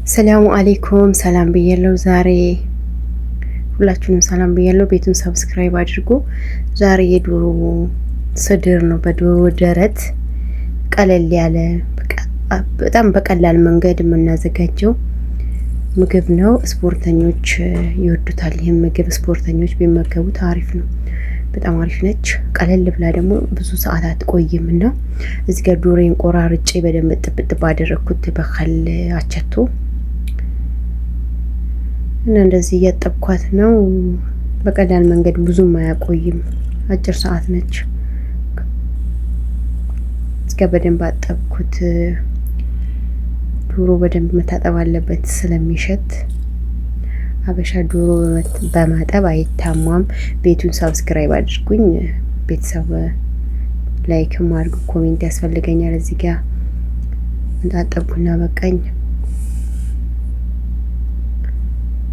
ሰላሙ አሌይኩም፣ ሰላም ብያለሁ። ዛሬ ሁላችሁንም ሰላም ብያለሁ። ቤቱን subscribe አድርጉ። ዛሬ የዶሮ ስድር ነው፣ በዶሮ ደረት ቀለል ያለ በጣም በቀላል መንገድ የምናዘጋጀው ምግብ ነው። ስፖርተኞች ይወዱታል። ይህም ምግብ ስፖርተኞች ቢመገቡት አሪፍ ነው። በጣም አሪፍ ነች። ቀለል ብላ ደግሞ ብዙ ሰዓት አትቆይም እና እዚህ ጋር ዶሮዬን ቆራርጬ በደንብ ጥብጥብ አደረግኩት በ خل አቸቶ እና እንደዚህ እያጠብኳት ነው። በቀላል መንገድ ብዙም አያቆይም፣ አጭር ሰዓት ነች። እስከ በደንብ አጠብኩት። ዶሮ በደንብ መታጠብ አለበት ስለሚሸት። አበሻ ዶሮ በማጠብ አይታማም። ቤቱን subscribe አድርጉኝ ቤተሰብ፣ like ም አድርጉ፣ comment ያስፈልገኛል። እዚህ ጋር እንዳጠብኩና በቃኝ።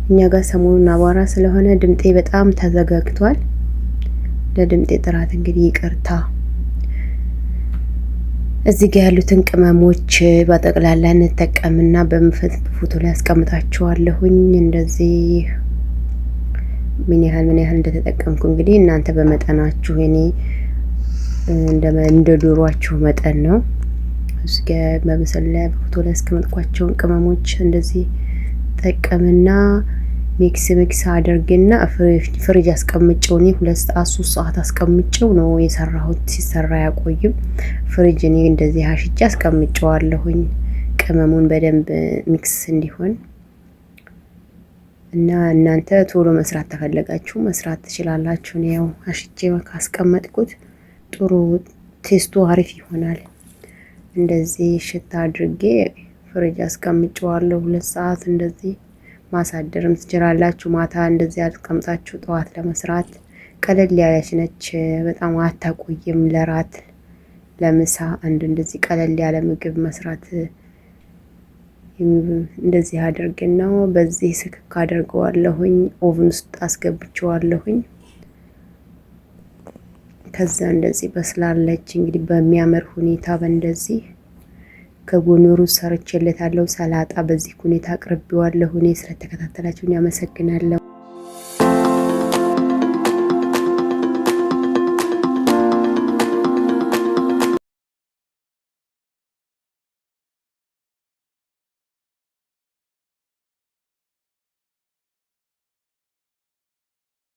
እኛ ጋር ሰሞኑን አቧራ ስለሆነ ድምጤ በጣም ተዘጋግቷል። ለድምጤ ጥራት እንግዲህ ይቅርታ። እዚህ ጋር ያሉትን ቅመሞች በጠቅላላ እንጠቀምና በምፈት ፎቶ ላይ አስቀምጣችኋለሁኝ። እንደዚህ ምን ያህል ምን ያህል እንደተጠቀምኩ እንግዲህ እናንተ በመጠናችሁ፣ እኔ እንደ ዶሯችሁ መጠን ነው። እዚህ ጋር በምስል ላይ በፎቶ ላይ ያስቀመጥኳቸውን ቅመሞች እንደዚህ ጠቀምና mix mix አድርግና ፍሪጅ አስቀምጨው፣ እኔ 2 ሰዓት 3 ሰዓት አስቀምጨው ነው የሰራሁት። ሲሰራ አያቆይም። ፍሪጅ እኔ እንደዚህ አሽቼ አስቀምጨዋለሁኝ ቅመሙን በደንብ mix እንዲሆን። እና እናንተ ቶሎ መስራት ተፈለጋችሁ መስራት ትችላላችሁ። እኔ ያው አሽቼ ካስቀመጥኩት ጥሩ taste ኡ አሪፍ ይሆናል። እንደዚህ ሽታ አድርጌ ፍሪጅ አስቀምጨዋለሁ 2 ሰዓት። እንደዚህ ማሳደርም ትችላላችሁ። ማታ እንደዚህ አስቀምጣችሁ ጠዋት ለመስራት ቀለል ያለች ነች። በጣም አታቆይም። ለራት ለምሳ አንድ እንደዚህ ቀለል ያለ ምግብ መስራት እንደዚህ አድርግና በዚህ ስክክ አድርገዋለሁኝ። Oven ውስጥ አስገብቼዋለሁኝ። ከዛ እንደዚህ በስላለች እንግዲህ በሚያምር ሁኔታ በእንደዚህ ከጎኑ ሩዝ ሰርቼለታለሁ። ሰላጣ በዚህ ሁኔታ አቅርቤዋለሁ። እኔ ስለተከታተላችሁኝ አመሰግናለሁ።